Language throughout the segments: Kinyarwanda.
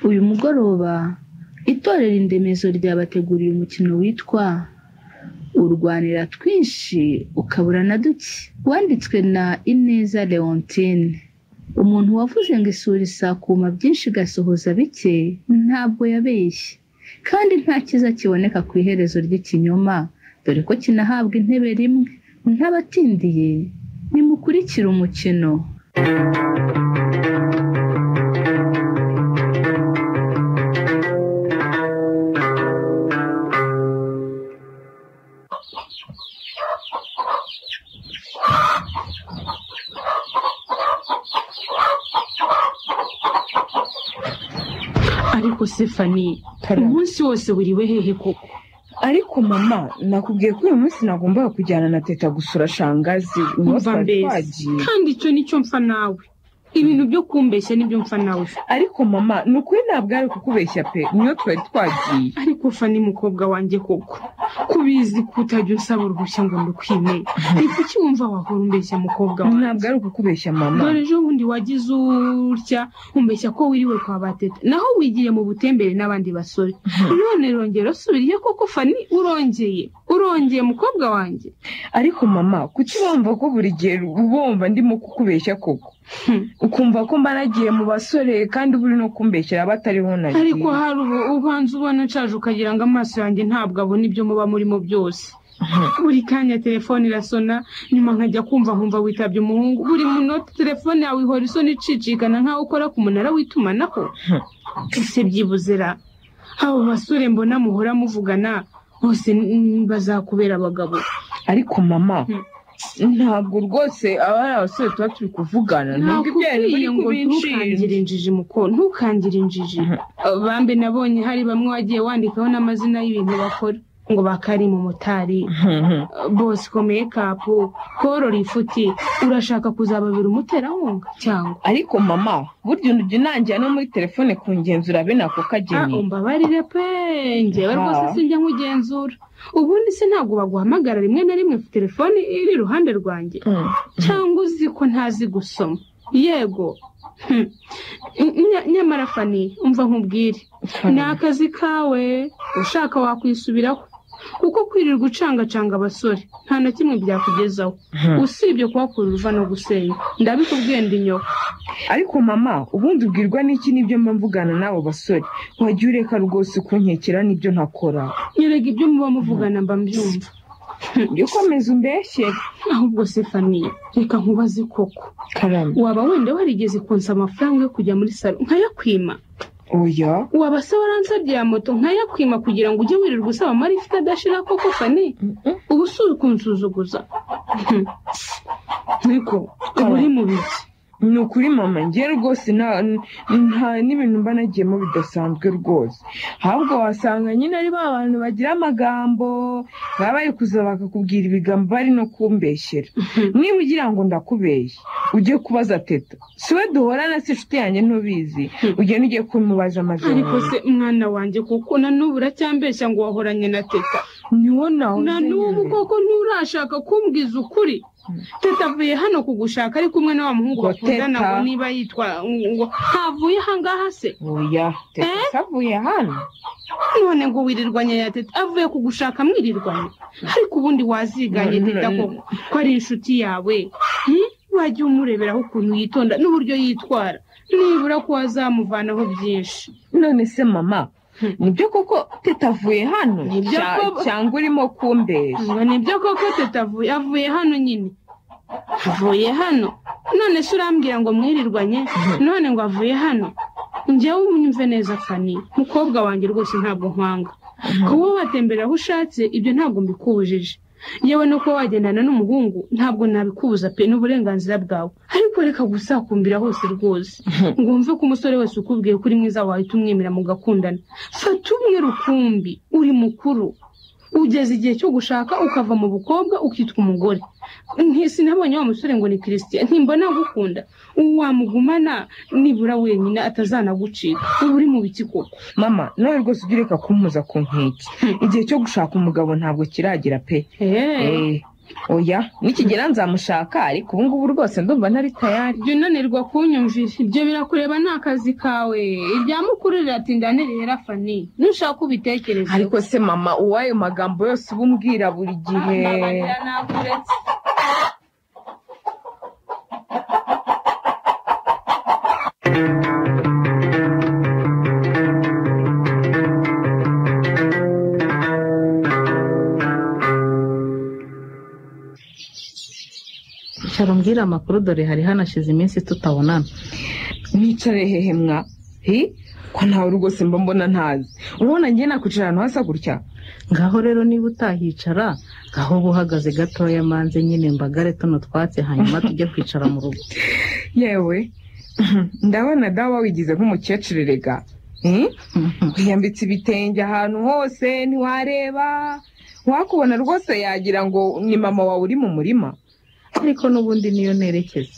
Uyu mugoroba itorero Indemezo ryabateguriye umukino witwa Urwanira Twinshi Ukabura na Duke, wanditswe na Ineza Leontine. Umuntu wavuze ngo isuri isakuma byinshi igasohoza bike ntabwo yabeshye, kandi nta cyiza kiboneka ku iherezo ry'ikinyoma, dore ko kinahabwa intebe rimwe. Ntabatindiye, nimukurikire umukino. Ariko se Fani, umunsi wose wiriwe hehe koko? Ariko mama, nakubwiye ko uyu munsi nagombaga kujyana na teta gusura shangazi. Umva mbese, kandi icyo nicyo mfa nawe, ibintu byo kumbeshya nibyo mfa nawe. Ariko mama, ni ukuri ntabwo ari kukubeshya pe, niyo twari twagiye. Ariko Fani mukobwa wanjye koko, kubizi ko utajya usaba uruhushya ngo ndukwime, ni kuki wumva wahora umbeshya mukobwa wanjye? Ntabwo ari ukukubeshya mama. Dore ejo bundi wagize utya umbeshya ko wiriwe kwa bateta, naho wigiye mu butembere n'abandi basore. None rongera usubiriye koko Fani, urongeye urongeye mukobwa wanjye. Ariko mama, kuki wumva ko buri gihe wumva ndimo kukubeshya koko? Ukumva ko mba nagiye mu basore kandi uri no kumbeshyera batariho nagiye. Ariko hari ubanza ubona nshaje ukagira ngo amaso yanjye ntabwo abona ibyo muba murimo byose. Buri kanya telefone irasona, nyuma nkajya kumva nkumva witabye umuhungu. Buri munota telefone yawe ihora isona icicikana nkaho ukora ku munara w'itumanaho. Ese byibuze ra, abo basore mbona muhora muvugana bose bazakubera abagabo? Ariko mama, ntabwo rwose aba ari abasore tuba turi kuvugana. Nakubwiye ngo ntukangire injiji muko, ntukangire injiji. Bambe nabonye hari bamwe wagiye wandikaho n'amazina y'ibintu bakora, ngo bakari mu motari, Bosco makeup, korora ifuti. Urashaka kuzababira umuterankunga cyangwa? Ariko mama, burya ujya unangira no muri telefone kungenzura bene ako kageni. Umbabarire pe, njyewe rwose sinjya nkugenzura. Ubundi se ntabwo baguhamagara rimwe na rimwe ku telefone iri iruhande rwanjye? Cyangwa uzi ko ntazi gusoma? Yego. Nyamara Fani, umva nkubwire, ni akazi kawe, ushaka wakwisubiraho, kuko kwirirwa ucangacanga abasore nta na kimwe byakugezaho, usibye kuhakura uruva no gusenya. Ndabikubwiye ndi nyoko. Ariko mama, ubundi ubwirwa n'iki n'ibyo mba mvugana n'abo basore? Wajya ureka rwose kunkekera n'ibyo ntakora. Nyerega ibyo muba muvugana mba mbyumva. Jya ukomeza umbeshyere. Ahubwo se Fani, reka nkubaze koko, waba wenda warigeze kunsaba amafaranga yo kujya muri salo nkayakwima? Oya. Waba se waransabye ya moto nkayakwima kugira ngo ujye wirirwa usaba amarifite adashira koko Fani? Ubu si ukunsuzuguza? Niko uba uri mu biki? Ni ukuri mama, njye rwose nta n'ibintu mba nagiyemo bidasanzwe rwose. Ahubwo wasanga nyine ari ba bantu bagira amagambo, baba bari kuza bakakubwira ibigambo bari no kumbeshyera. Niba ugira ngo ndakubeshye, ujye kubaza teta, si we duhorana, si inshuti yanjye ntubizi, ugenda ugiye kumubaza amazina. Ariko se mwana wanjye kuko na n'ubu uracyambeshya ngo wahoranye na teta? Niwo nawe na n'ubu koko nturashaka kumbwiza ukuri? Teta avuye hano kugushaka ari kumwe na wa muhungu bakundana, ngo niba yitwa ngo ntavuye ahangaha se? Oya, teta avuye hano. None ngo wirirwanye ya teta avuye kugushaka mwirirwanye? Ariko ubundi waziganye teta koko ko ari inshuti yawe? Wajya umureberaho ukuntu yitonda n'uburyo yitwara, nibura ko wazamuvanaho byinshi. None se mama, nibyo koko teta avuye hano cyangwa urimo kumbeshya? Nibyo koko teta avuye hano nyine, avuye hano. None se urambwira ngo mwirirwanye, none ngo avuye hano? Njyewe unyumve neza Fani, mukobwa wanjye rwose ntabwo nkwanga. Kuba watembera aho ushatse ibyo ntabwo mbikubujije, yewe no kuba wagendana n'umuhungu ntabwo nabikubuza pe, n'uburenganzira bwawe. Ariko reka gusakumbira hose rwose, ngo wumve ko umusore wese ukubwiye ko uri mwiza wahita umwemera mugakundana. Fata umwe rukumbi, uri mukuru, ugeze igihe cyo gushaka ukava mu bukobwa ukitwa umugore. Sinabonye wa musore ngo ni Christian, ntimbona gukunda, wamugumana nibura wenyine atazanagucika. Uba uri mu biki koko? Mama, nawe rwose ujye ureka kumpuza ku nkeke. Igihe cyo gushaka umugabo ntabwo kiragera pe. Oya, nikigera nzamushaka, ariko ubu ngubu rwose ndumva ntari tayari. Jya unanirwa kunyumvira, ibyo birakureba ni akazi kawe. Ibya mukuru riratinda ntirihera Fani, nushaka ubitekereze. Ariko se mama, uw'ayo magambo yose uba umbwira buri gihe. Mbabarira nakuretse. Icara umbwire amakuru, dore hari hanashize iminsi tutabonana. Nicare hehe mwa? Hi? Ko ntawe rwose mba mbona ntazi. Urabona ngiye nakwicara ahantu hasa gutya? Ngaho rero niba utahicara, ngaho uba uhagaze gatoya manze nyine mbagare tuno twatsi, hanyuma tujye kwicara mu rugo. Yewe, ndabona dawa wigize nk'umukecuru rega. Wiyambitse ibitenge ahantu hose ntiwareba. Wakubona rwose yagira ngo ni mama wawe uri mu murima. Ariko n'ubundi niyo nerekeza.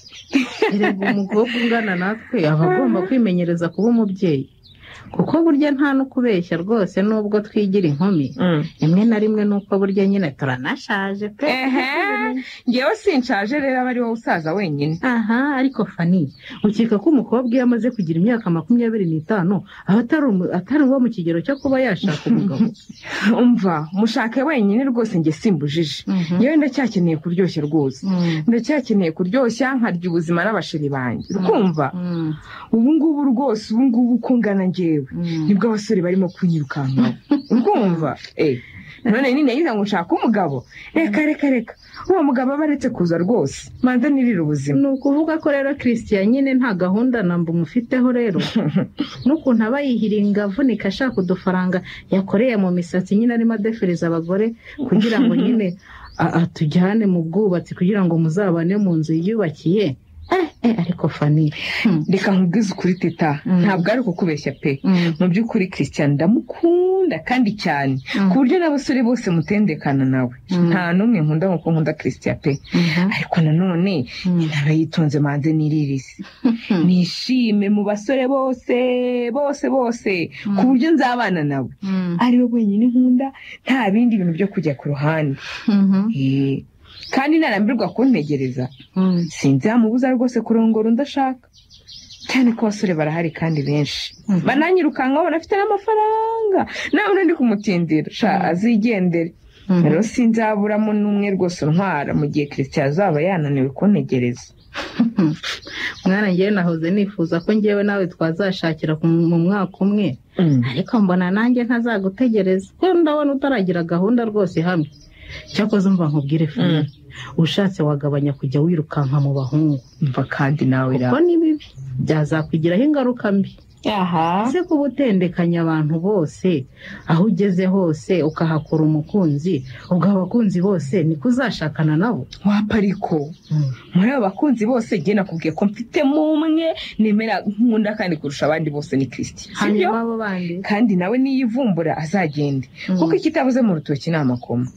Erega umukobwa ungana natwe aba agomba kwimenyereza kuba umubyeyi, kuko burya nta no kubeshya rwose, nubwo twigira inkumi rimwe na rimwe nuko burya nyine turanashaje pe. Ngewe sinshaje rero, aba ari wowe usaza wenyine. Aha, ariko Fani, ukeka ko umukobwa iyo amaze kugira imyaka 25 aba atari uwo mu kigero cyo kuba yashaka umugabo? Umva, mushake wenyine rwose, nge simbujije. Ngewe ndacyakeneye kuryoshya rwose, ndacyakeneye kuryoshya nkarya ubuzima n'abasheri banjye. Ukumva ubu ngubu rwose, ubu ngubu uko ngana ngewe nibwo abasore barimo kunyirukankaho. Urumva? None nini yagize ngo nshaka umugabo? Reka reka reka, uwo mugabo aba aretse kuza rwose, manze nirira ubuzima. Ni ukuvuga ko rero Christian nyine nta gahunda namba umufiteho rero, n'ukuntu aba yihiringa avunika ashaka udufaranga yakoreye mu misatsi nyine, arimo adefiriza abagore kugira ngo nyine atujyane mu bwubatsi, kugira ngo muzabane mu nzu yiyubakiye. Ariko Fani, reka nkubwize ukuri Teta, ntabwo ari ukukubeshya pe. Mu by'ukuri Christian ndamukunda kandi cyane, ku buryo n'abasore bose mutendekana nawe nta n'umwe nkunda nkuko nkunda Christian pe. Ariko nanone nyine aba yitonze, manze niririsi nishime mu basore bose bose bose, ku buryo nzabana nawe ari we wenyine nkunda, nta bindi bintu byo kujya ku ruhande. Kandi narambirwa kuntegereza, sinzamubuza rwose kurongora undi ashaka, cyane ko abasore barahari kandi benshi bananyirukankaho, banafite n'amafaranga, nawe ndi kumutindira sha azigendere. Rero sinzaburamo n'umwe rwose untwara mu gihe Christian azaba yananiwe kuntegereza. Mwana, ngewe nahoze nifuza ko ngewe nawe twazashakira mu mwaka umwe, ariko mbona nanjye ntazagutegereza, kuko ndabona utaragira gahunda rwose ihamye. Cyakoze umva nkubwire Fani, ushatse wagabanya kujya wirukanka mu bahungu. Umva kandi nawe kuko ni bibi, byazakugiraho ingaruka mbi. Ese kuba utendekanya abantu bose, aho ugeze hose ukahakura umukunzi, ubwo abakunzi bose niko uzashakana nabo? Wapa ariko muri abo bakunzi bose njye nakubwiye ko mfitemo umwe nemera nkunda kandi kurusha abandi bose ni Christian. Hanyuma abo bandi kandi nawe niyivumbura azagende, kuko ikitabuze mu rutoki ni amakoma.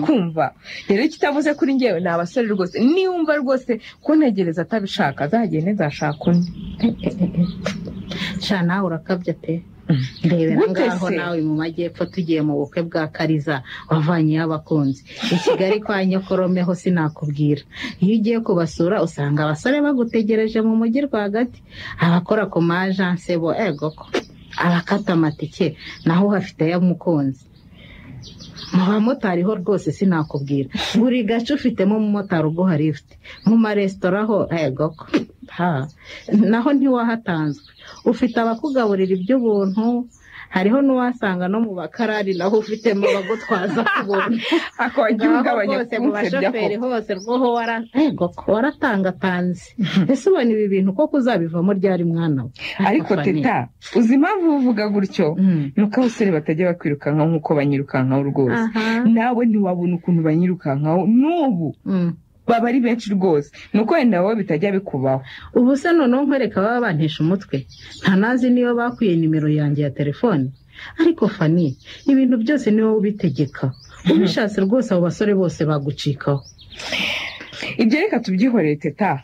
Kumva rero ikitavuze kuri ngewe ni abasore rwose, niwumva rwose kuntegereza atabishaka azagende nzashaka undi. Sha nawe urakabya pe. Ndebera ngaho nawe mu majyepfo tugiye mu bukwe bwa Kariza wavanyeyo abakunzi. I Kigali kwa nyokoromeho sinakubwira. Iyo ugiye kubasura usanga abasore bagutegereje mu mujyi rwagati, abakora ku ma agence bo egoko, abakata amatike naho uhafite y'umukunzi. Mu bamotari ho rwose sinakubwira, buri gace ufitemo umumotari uguha lift, mu maresitora ho egoko, naho ntiwahatanzwe, ufite abakugaburira iby'ubuntu, hariho n'uwasanga no mu bakarari naho ufitemo abagutwaza ku buntu. Rwose mu bashoferi hose rwoho waratangatanze. Ese ubona ibi bintu koko uzabivamo ryari mwana we? Ariko Teta, uzi impamvu uvuga gutyo? Nuko abasore batajya bakwirukankaho nk'uko banyirukankaho rwose. Nawe ntiwabona ukuntu banyirukankaho n'ubu. Baba ari benshi rwose, nuko wenda wowe bitajya bikubaho. Ubu se noneho nkwereka baba bantesha umutwe, ntanazi niyo bakwiye nimero yanjye ya telefone. Ariko Fani, ibintu byose ni wowe ubitegeka, ubishatse rwose abo basore bose bagucikaho. Ibyo reka tubyihorere teta,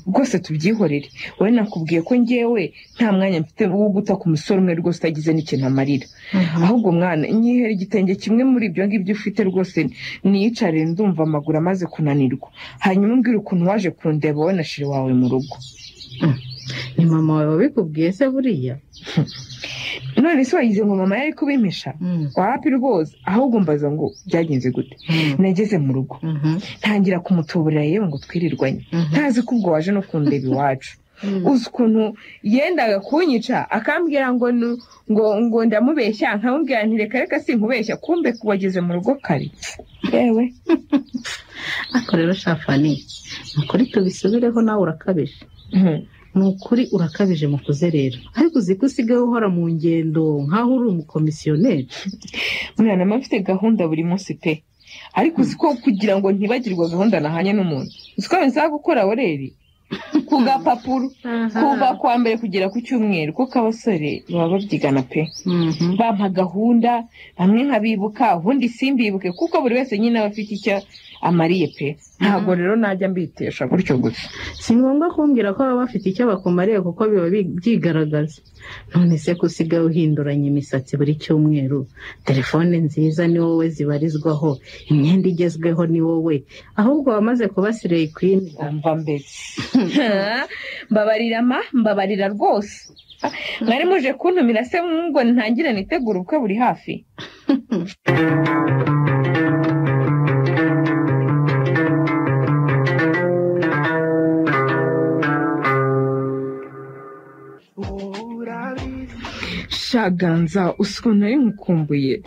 rwose tubyihorere. Wowe nakubwiye ko ngewe nta mwanya mfite wo guta ku musore umwe rwose utagize n'ikintu amarira. Ahubwo mwana nyihera igitenge kimwe muri ibyo ngibyo ufite rwose niyicarire, ndumva amaguru amaze kunanirwa. Hanyuma umbwire ukuntu waje kundeba wowe na shiri wawe mu rugo. Ni mama wawe wabikubwiye se buriya? None se wagize ngo mama yari kubimpisha? Wapi rwose, ahubwo mbaza ngo byagenze gute. Nageze mu rugo ntangira kumutuburira yewe ngo twirirwanye, ntazi ko ubwo waje no kundeba iwacu. Uzi ukuntu yendaga kunyica akambwira ngo ngo ndamubeshya, nkamubwira nti reka reka sinkubeshya, kumbe wageze mu rugo kare. Yewe ariko rero Shafani, nukuri tubisubireho, nawe urakabije. Ni ukuri urakabije mu kuzerera, ariko uzi ko usigaye uhora mu ngendo nk'aho uri umukomisiyoneri. Mwana mba mfite gahunda buri munsi pe, ariko uzi ko kugira ngo ntibagirwe gahunda nahanye n'umuntu, uzi ko bisaba gukora oreri ku gapapuro kuva kuwa mbere kugera ku cyumweru, kuko abasore baba babyigana pe. Bampa gahunda bamwe nkabibuka ubundi simbibuke, kuko buri wese nyine aba afite icyo amariye pe. Ntabwo rero najya mbitesha gutyo gusa. Si ngombwa kumbwira ko baba bafite icyo bakumariye kuko biba byigaragaza. None se ko usigaye uhinduranya imisatsi buri cyumweru, telefone nziza ni wowe zibarizwaho, imyenda igezweho ni wowe, ahubwo wamaze kuba Slay Queen. Umva mbese mbabarira ma, mbabarira rwose. Mwari muje kuntumira se ngo ntangire nitegure ubukwe buri hafi? Shaganza, usuko nari nkukumbuye.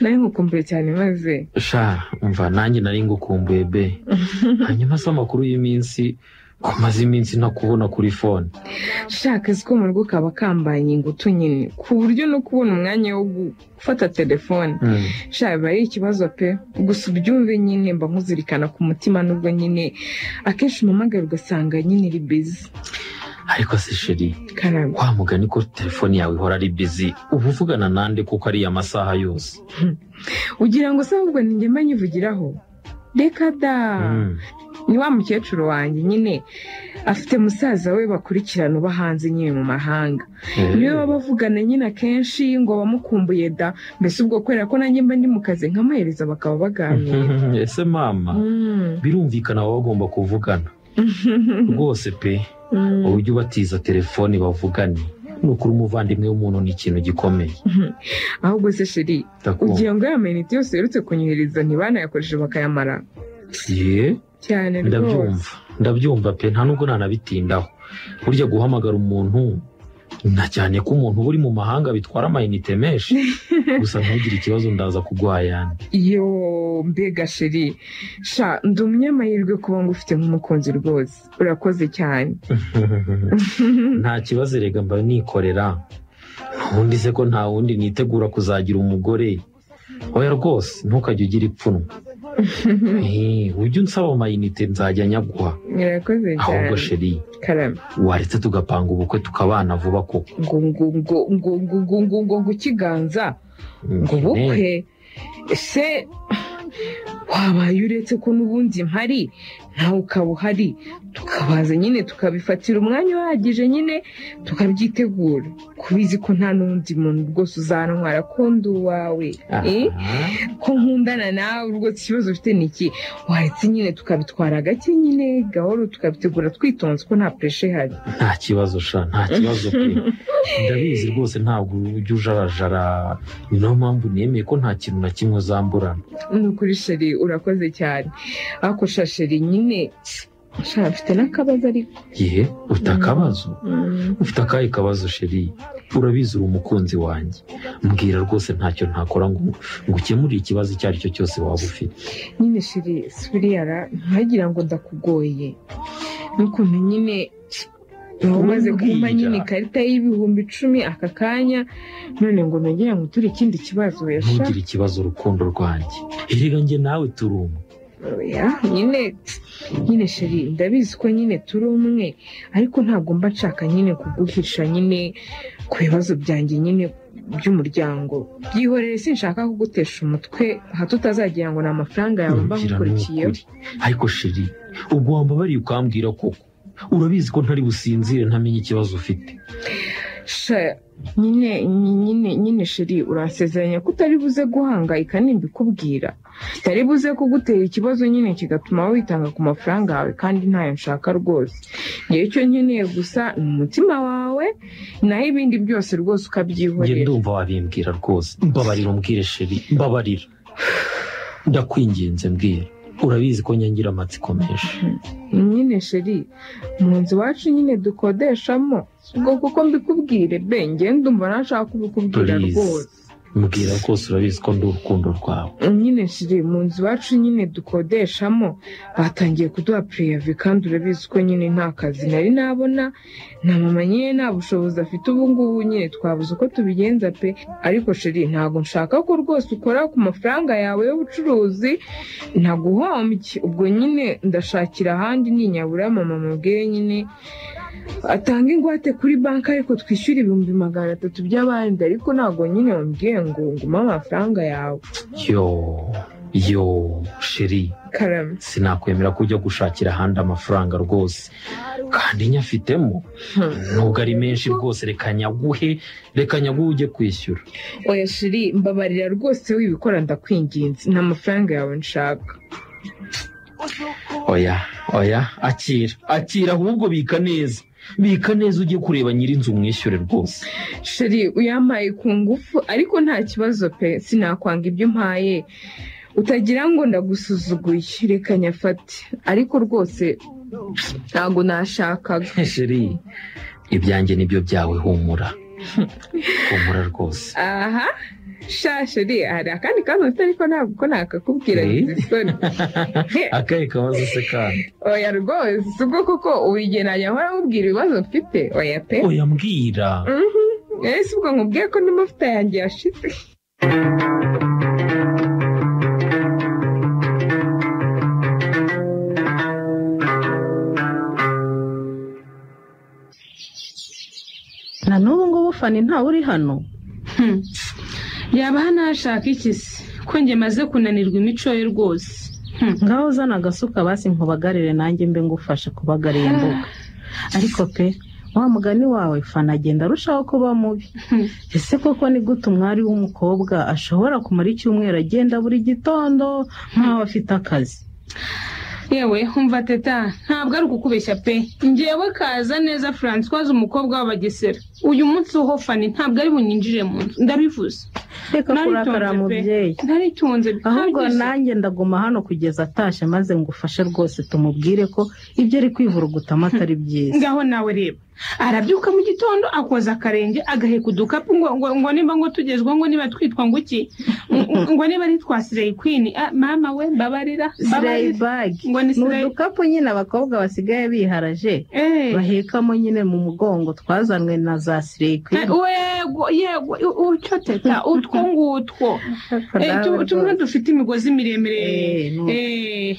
Nari nkukumbuye cyane maze. Sha, umva nanjye nari ngukumbuye be. Hanyuma se amakuru y'iminsi, kumaze iminsi ntakubona kuri phone. Shaka siko mu rugo kaba kambanye ingutu nyine, ku buryo no kubona umwanya wo gufata telefone. Sha biba ari ikibazo pe, gusa ubyumve nyine mba nkuzirikana ku mutima, nubwo nyine akenshi umpamagara ugasanga nyine iri busy. Ariko se sheri, wa mugani ko telefone yawe ihora ari busy, uba uvugana nande kuko ari amasaha yose? Ugira ngo se ahubwo ninjye mba nyivugiraho? Reka da. Ni wa mukecuru wanjye nyine afite musaza we bakurikirana uba hanze nyine mu mahanga, niwe baba bavugana nyine akenshi ngo bamukumbuye da. Mbese ubwo kubera ko nanjye mba ndi mu kazi nkamuhereza bakaba baganira. Ese mama, birumvikana baba bagomba kuvugana rwose pe. Uburyo ubatiza telefone bavugane, ni ukuri umuvandimwe w'umuntu ni ikintu gikomeye. Ahubwo se sheri, ugira ngo ya mayinite yose uherutse kunyohereza ntibanayakoresheje bakayamara? Ye cyane rwose. Ndabyumva pe, nta nubwo nanabitindaho. Burya guhamagara umuntu, na cyane ko umuntu uri mu mahanga bitwara amayinite menshi. Gusa ntugire ikibazo, ndaza kuguha ayandi. Yo mbega sheri, sha ndi umunyamahirwe kuba ngufite nk'umukunzi rwose, urakoze cyane. Nta kibazo erega mba nikorera. Ntundi se ko nta wundi nitegura kuzagira umugore. Oya rwose ntukajye ugira ipfunwe. Ujye unsaba amayinite nzajya nyaguha. Murakoze cyane. Ahubwo sheri, waretse tugapanga ubukwe tukabana vuba koko? Ngo ngo ngo ngo ngo ngo ngo ngo ngo ikiganza ngo ubukwe ese wabaye uretse ko n'ubundi mpari nawe ukaba uhari, tukabaza nyine tukabifatira umwanya uhagije nyine tukabyitegura, kubizi ko nta n'undi muntu rwose uzantwara ko ndi uwawe, ko nkundana nawe rwose ikibazo ufite ni iki? Waretse nyine tukabitwara gake nyine gahoro, tukabitegura twitonze ko nta puresha ihari. Nta kibazo sha, nta kibazo pe. Ndabizi rwose ntabwo ujya ujarajara, ni nayo mpamvu nemeye ko nta kintu na kimwe uzamburana. Ni ukuri sheri, urakoze cyane. Ariko sha sheri nyine sha mfite n'akabazo ariko. Ye, ufite akabazo? Ufite akahe kabazo sheri? Urabizi uri umukunzi wanjye. Mbwira rwose ntacyo ntakora ngo ukemure ikibazo icyo ari cyo cyose waba ufite. Nyine sheri, suriyara ntagira ngo ndakugoye. N'ukuntu nyine umaze kumpa nyine ikarita y'10,000 aka kanya, none ngo nongere nguture ikindi kibazo. Ntugire ikibazo urukundo rwanjye. Erega njye nawe turi umwe. Oya nyine nyine sheri ndabizi ko nyine turi umwe, ariko ntabwo mba nshaka nyine kuguhisha nyine ku bibazo byanjye nyine by'umuryango. Byihorere sinshaka kugutesha umutwe hato utazagira ngo ni amafaranga yawe mba Nyumvira ni nkukurikiyeho. ukuri. Ariko sheri ubwo wambabariye ukambwira koko, urabizi ko ntari businzire ntamenye ikibazo ufite. Sha nyine nyine nyine sheri uransezeranya ko utari buze guhangayika nimbikubwira, kitari buze kugutera ikibazo nyine kigatuma witanga ku mafaranga yawe, kandi ntayo nshaka rwose. Ngewe icyo nkeneye gusa ni umutima wawe, naho ibindi byose rwose Njye ukabyihorera. ndumva wabimbwira rwose, mbabarira umbwire sheri, mbabarira, ndakwinginze mbwira, urabizi ko nyangira amatsiko menshi. Nyine sheri mu nzu iwacu nyine dukodeshamo, ubwo kuko mbikubwire be njye ndumva ntashaka kubikubwira Please. rwose. Mbwira rwose, urabizi ko ndi urukundo rwawe. Nyine sheri mu nzu iwacu nyine dukodeshamo batangiye kuduha préavis, kandi urabizi ko nyine nta kazi nari nabona, na mama nyine nta bushobozi afite ubu ngubu, nyine twabuze uko tubigenza pe. Ariko sheri ntabwo nshaka ko rwose ukora ku mafaranga yawe y'ubucuruzi ntaguhombye, ubwo nyine ndashakira ahandi ninyabura mama mubwire nyine atanga ingwate kuri banki, ariko twishyura 300,000 by'abandi, ariko ntabwo nyine wambwiye ngo ngume amafaranga yawe. Yo yo sheri, Karame. sinakwemera ko ujya gushakira ahandi amafaranga rwose, kandi nyafitemo nubwo ari menshi rwose. Reka nyaguhe, reka nyaguhe ujye kwishyura. Oya sheri mbabarira rwose wibikora ndakwinginze, nta mafaranga yawe nshaka. Oya oya, akira akira, ahubwo bika neza, bika neza ujye kureba nyir'inzu umwishyure rwose. Sheri uyampaye ku ngufu, ariko nta kibazo pe, sinakwanga ibyo umpaye, utagira ngo ndagusuzuguye, reka nyafate, ariko rwose ntabwo nashakaga. Sheri ibyanjye nibyo byawe, humura humura rwose. Aha sha sheri hari akandi kabazo mfite, ariko ntabwo ko nakakubwira Eh? isoni. Akahe kabazo se kandi? Oya rwose si ubwo kuko buri gihe najya nkora nkubwira ibibazo mfite, oya pe. Oya mbwira. Ese ubwo nkubwiye ko n'amavuta yanjye yashize? Na n'ubu ngubu Fani ntawe uri hano. Yaba hano hashaka iki se ko njye maze kunanirwa imico ye rwose? Ngaho uzana agasuka basi nkubagarire, nanjye mbe ngufasha kubagarira imbuga. Ariko pe wa mugani wawe Fani agenda arushaho kuba mubi. Ese koko ni gute umwari w'umukobwa ashobora kumara icyumweru agenda buri gitondo nk'aho afite akazi? Yewe umva teta, ntabwo ari ukukubeshya pe, ngewe kaza neza Francoise umukobwa w'Abagesera, uyu munsi ho Fani ntabwo ari bunyinjire mu nzu, ndabivuze. Reka kurakara Naritonze pe. mubyeyi. Naritonze Ahubwo bihagije. nanjye ndaguma hano kugeza atashye, maze ngufashe rwose tumubwire ko ibyo ari kwivurugutamo atari byiza. Ngaho nawe reba, arabyuka mu gitondo akoza akarenge agaheka udukapu ngo ngo ngo niba ngo tugezweho, ngo niba twitwa ngo iki, ngo niba ari twa Slay Queen. Ah, mama we mbabarira Slay mbabarira. bag. Ngo ni Ni Slay udukapu nyine abakobwa basigaye biharaje bahekamo nyine mu mugongo, twazanwe na za Slay Queen. Yego yego, utyo teta, utwo ngutwo. Tumwe dufite imigozi miremire.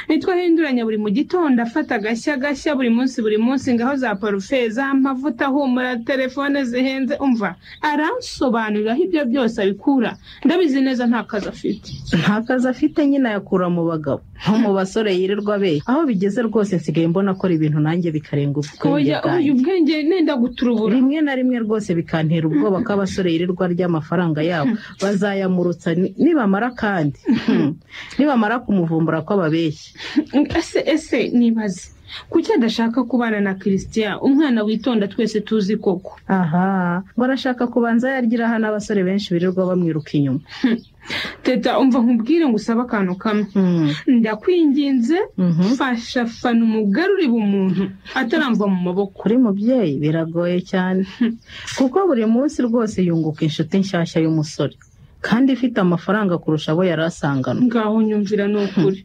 Nitwo ahinduranya buri mu gitondo, afata agashya gashya buri munsi buri munsi, ngaho za parufe, za mavuta ahumura, telefone zihenze. Umva aransobanurira aho ibyo byose abikura, ndabizi neza nta kazi afite. Nta kazi afite nyine, ayakura mu bagabo nko mu basore yirirwa abeshya. Aho bigeze rwose nsigaye mbona akora ibintu nanjye bikarenga ubwenge Oya oya, bwanjye. Ubwenge nenda guturubura. Rimwe na rimwe rwose bikantera ubwoba ko abasore yirirwa arya amafaranga yabo bazayamurutsa nibamara kandi nibamara kumuvumbura ko ababeshya. Ese ese nibaze kuki adashaka kubana na Christian, umwana witonda twese tuzi koko? Aha ngo arashaka kubanza yarya hano abasore benshi birirwa bamwiruka inyuma. Teta umva nkubwire ngo usabe akantu kamwe, ndakwinginze, fasha Fana umugarurire umuntu ataramva mu maboko. Kuri mubyeyi biragoye cyane, kuko buri munsi rwose yunguka inshuti nshyashya y'umusore kandi ifite amafaranga kurusha abo yari asanganwe. Ngaho nyumvira ni ukuri.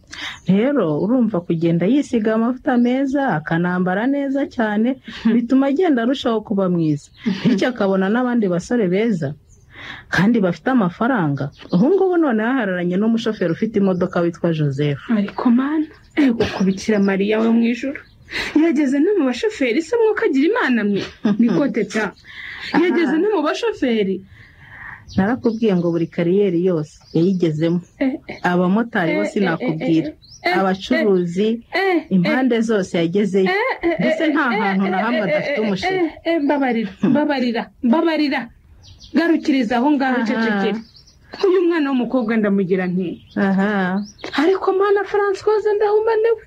Rero urumva kugenda yisiga amavuta meza akanambara neza cyane bituma agenda arushaho kuba mwiza, bityo akabona n'abandi basore beza. Kandi bafite amafaranga. Ubu ngubu noneho ahararanye n'umushoferi ufite imodoka witwa Joseph. Ariko mana, ego kubikira Mariya we mu ijuru. Yageze no mu bashoferi se mwuka agira Imana mwe. Niko teta. Yageze no mu bashoferi. Narakubwiye ngo buri kariyeri yose yayigezemo. Abamotari bose sinakubwira. Abacuruzi impande zose yagezeyo. Mbese nta hantu na hamwe adafite umushinga. Mbabarira, mbabarira, mbabarira. Garukiriza aho ngaho cecekere. Uyu mwana w'umukobwa ndamugira nti. Ariko mana Françoise ndahumanewe.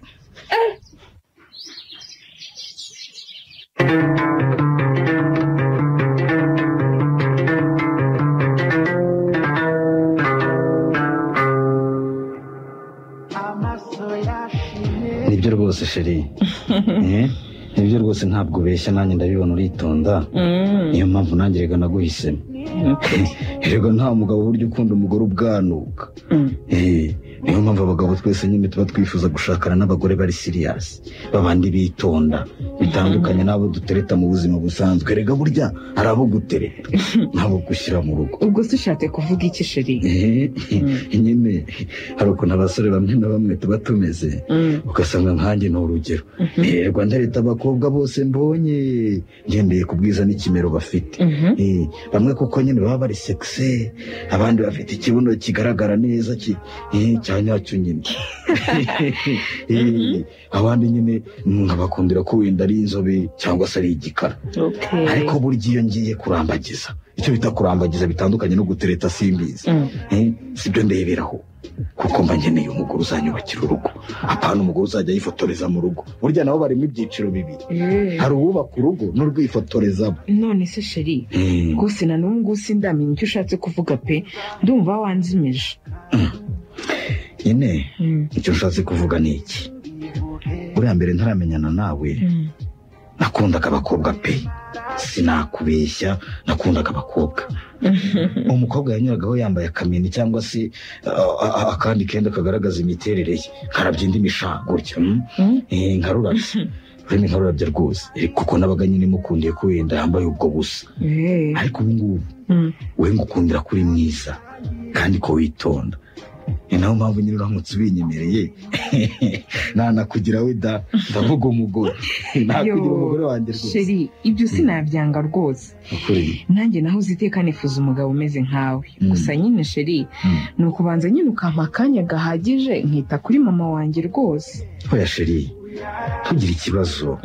Nibyo rwose sheri. Nibyo rwose ntabwo ubeshya nanjye ndabibona uritonda. Niyo mpamvu nanjye rega naguhisemo. Erega nta mugabo burya ukunda umugore ubwanuka. Niyo mpamvu abagabo twese nyine tuba twifuza gushakana n'abagore bari serious, babandi bitonda, bitandukanye n'abo dutereta mu buzima busanzwe. Erega burya hari abo gutereta n'abo gushyira mu rugo. Ubwo se ushatse kuvuga iki sheri? Nyine hari ukuntu abasore bamwe na bamwe tuba tumeze, ugasanga nkanjye ni urugero. Nterwa ndereta abakobwa bose mbonye ngendeye ku bwiza n'ikimero bafite. Bamwe kuko nyine baba bari sexy, abandi bafite ikibuno kigaragara neza cya nyacyo nyine. Abandi nyine nkabakundira ko wenda ari inzobe cyangwa se ari igikara. Ariko burya iyo ngiye kurambagiza, icyo bita kurambagiza bitandukanye no gutereta simbizi, sibyo ndeberaho, kuko mba nkeneye umugore uzanyubakira urugo, apana umugore uzajya yifotoreza mu rugo. Burya nabo barimo ibyiciro bibiri, hari uwubaka urugo n'urwifotorezamo. None se sheri, rwose na n'ubu ngubu sindamenya icyo ushatse kuvuga pe, ndumva wanzimije. Nyine icyo ushatse kuvuga ni iki? Buriya mbere ntaramenyana nawe nakundaga abakobwa pe, sinakubeshya, nakundaga abakobwa. Umukobwa yanyuragaho yambaye akamini cyangwa se akandi kenda kagaragaza imiterere ye, nkarabya indi mishago gutya, nkarurabya, ururimi nkarurabya rwose, kuko nabaga nyine mukundiye ko wenda yambaye ubwo busa. Ariko ubu ngubu we ngukundira kuri mwiza kandi ko witonda. Ni nayo mpamvu nyine uramutse ubinyemereye nanakugira we da, ndavuga umugore, nakugira umugore wanjye rwose. Sheri, ibyo sinabyanga rwose. Nanjye naho uziteka nifuza umugabo umeze nkawe. Gusa nyine sheri, ni ukubanza nyine ukampa akanya gahagije nkita kuri mama wanjye rwose. Oya sheri, ntugire ikibazo.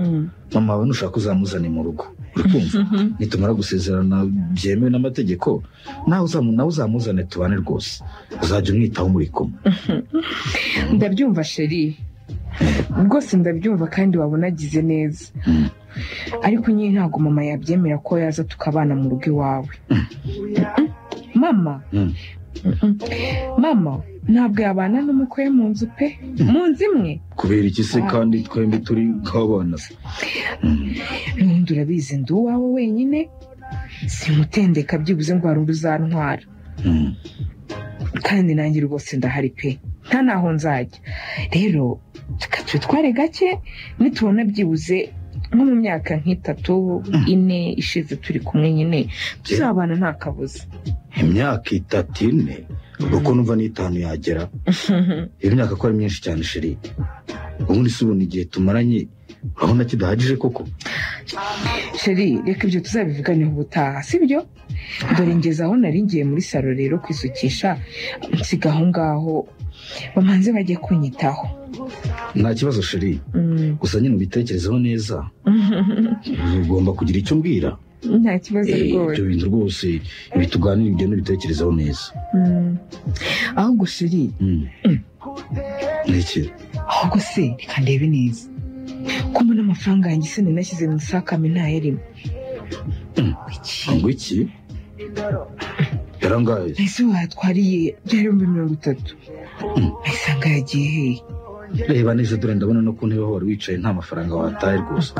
Mama wawe nushaka uzamuzane mu rugo. Urikumva? Nitumara gusezerana byemewe n'amategeko, nawe uzamuzane tubane rwose. Uzajya umwitaho muri kumwe. Ndabyumva sheri, rwose ndabyumva kandi wabona agize neza. Ariko nyine ntabwo mama yabyemera ko yaza tukabana mu rugo iwawe. Mama, mama ntabwo yabana n'umukwe mu nzu pe, mu nzu imwe. Kubera iki se kandi twembi turi nk'abana se? N'ubundi urabizi ndi uwawe wenyine, simutendeka byibuze ngo hari undi uzantwara. Kandi nanjye rwose ndahari pe, nta naho nzajya. Rero reka tubitware gake, nitubona byibuze nko mu myaka nk'itatu ine ishize turi kumwe nyine, tuzabana nta kabuza. Imyaka 3 4 uko numva n'itanu yagera. Iyo myaka ko ari myinshi cyane sheri. Ubundi se ubona igihe tumaranye urabona kidahagije koko? Sheri, reka ibyo tuzabivuganeho ubutaha, sibyo? Dore ngeze aho nari ngiye muri salo rero kwisukisha, nsiga aho ngaho bamanze bajye kunyitaho. Nta kibazo sheri, gusa nyine ubitekerezeho neza. Ugomba kugira icyo umbwira. Nta kibazo rwose. Ibyo bintu rwose ibituganira ibyo n'ibitekerezeho neza. Ahubwo sheri, Niki? Ahubwo se reka ndebe neza ko mbona amafaranga yanjye se nashyize mu isakame ntayarimo. Ngo iki? Yarangaye. Ese watwariye byari 30,000. Isanga yagiye hehe? Reba neza dore ndabona no ku ntebe aho wari wicaye nta mafaranga wataye rwose.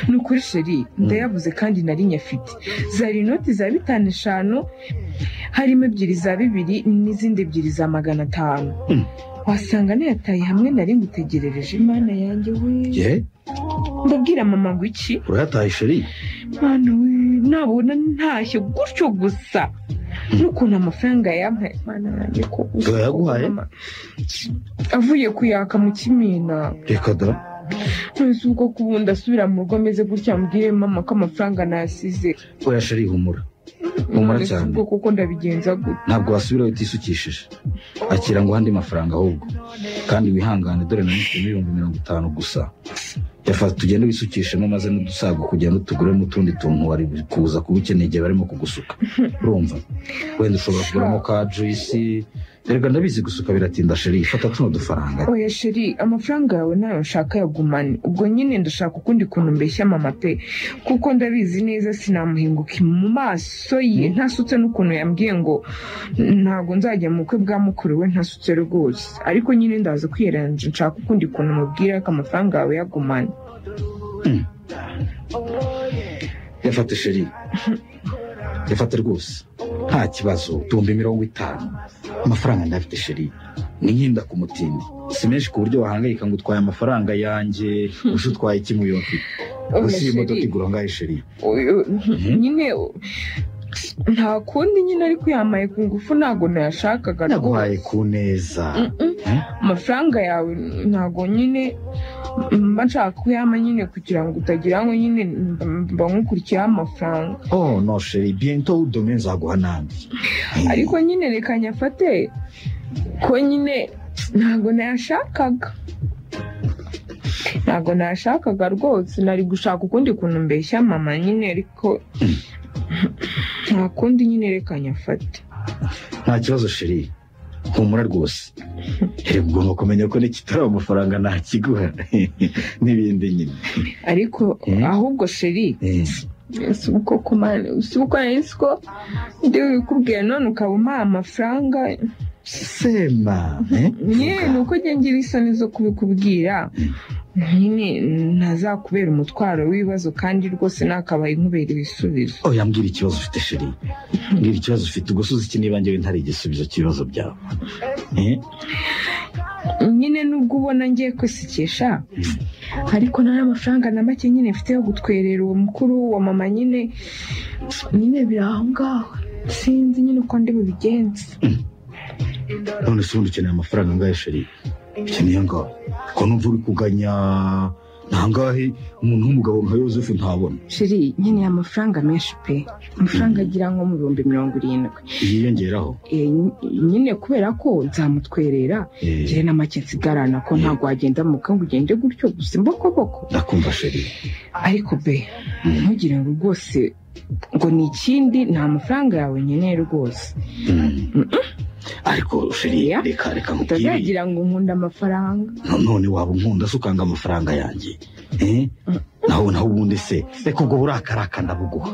Ni ukuri sheri, ndayabuze kandi nari nyafite. Zari inoti za 5 5, harimo 2 za 2 n'izindi 2 za 500. Wasanga nayataye hamwe nari ngutegerereje. Imana yanjye we. Ndabwira mama ngo iki? Urayataye sheri? Mana we. nabona ntashye gutyo gusa n'ukuntu amafaranga yampaye Mana yanjye ko Yaguhaye? Avuye kuyaka mu kimina. Reka da. Nonese ubwo kubundi asubira mu rugo ameze gutya mbwire mama ko amafaranga nasize. Oya sheri humura. Humura cyane. Ubwo kuko ndabigenza gute? Ntabwo wasubirayo utisukishije. Akira ngo andi mafaranga ahubwo. Kandi wihangane dore na mfite 50,000 gusa. Yafata tugende wisukishemo maze n'udusago kugira ngo tuguremo utundi tuntu wari kuza kuba ukeneye igihe barimo kugusuka. Urumva? Wenda ushobora kuguramo ka juice. Erega ndabizi gusuka biratinda sheri, fata tuno dufaranga. Oya sheri, amafaranga yawe nayo nshaka yagumane. Ubwo nyine ndashaka ukundi kuntu mbeshya mama pe, kuko ndabizi neza sinamuhinguka mu maso ye ntasutse n'ukuntu yambwiye ngo ntago nzajya mu bukwe bwa mukuru we ntasutse rwose. Ariko nyine ndaza kwiyeranja nshaka ukundi kuntu mubwira ko amafaranga yawe yagumane. Yafate sheri. Yafate rwose. Nta kibazo, 50,000. Amafaranga ndafite sheri. Ni nkinda ku mutindi. Si menshi ku buryo wahangayika ngo utwaye amafaranga yanjye, uje utwaye iki mu yo mfite. Gusa iyi modoka igura ngahe sheri? Nyine nta kundi nyine ariko yamaye ku ngufu ntago nayashakaga. Naguhaye ku neza. Amafaranga yawe ntago nyine mba nshaka kuyama nyine kugira ngo utagira ngo nyine mba nkukurikiyeho amafaranga. Oh no sheri, bientôt demain nzaguha n'andi. Ariko nyine reka nyafate ko nyine ntago nayashakaga. Ntago nayashakaga rwose, nari gushaka ukundi kuntu mbeshya mama nyine ariko nta kundi nyine reka nyafate. Nta kibazo sheri. Humura rwose. Erega ugomba kumenya ko n'ikitari amafaranga ntakiguha n'ibindi nyine. Ariko ahubwo sheri uko ko ndi kubwira none ukaba umpaye amafaranga. Sema nyine ni uko njye ngira isoni zo kubikubwira nyine ntazakubera umutwaro w'ibibazo kandi rwose nakabaye nkubera ibisubizo. Oya mbwira ikibazo ufite sheri. Mbwira ikibazo ufite ubwo suzi iki niba njyewe ntari igisubizo cy'ibibazo byawe. Nyine nubwo ubona ngiye kwisikisha ariko nta amafaranga na make nyine mfite yo gutwerera uwo mukuru wa mama nyine nyine biri aho ngaho sinzi nyine uko ndi bubigenze. None se ubundi ukeneye amafaranga angahe sheri? Ukeneye angahe? Ko numva uri kuganya nangahe umuntu w'umugabo nka Yozefu ntabona. Sheri nkeneye amafaranga menshi pe. Amafaranga agira nko mu 70,000. Yiyongeraho? Nyine kubera ko nzamutwerera ngire na make nsigarana ko ntabwo wagenda mu bukwe ngo ugende gutyo gusa imbokoboko. Ndakumva sheri. Ariko be ntugire ngo rwose ngo ni ikindi nta mafaranga yawe nkeneye rwose. Ariko sheri reka nkubwire. Utazagira ngo nkunda amafaranga. None waba unkunda se ukanga amafaranga yanjye? Naho ubundi se reka ubwo burakaraka ndabuguha.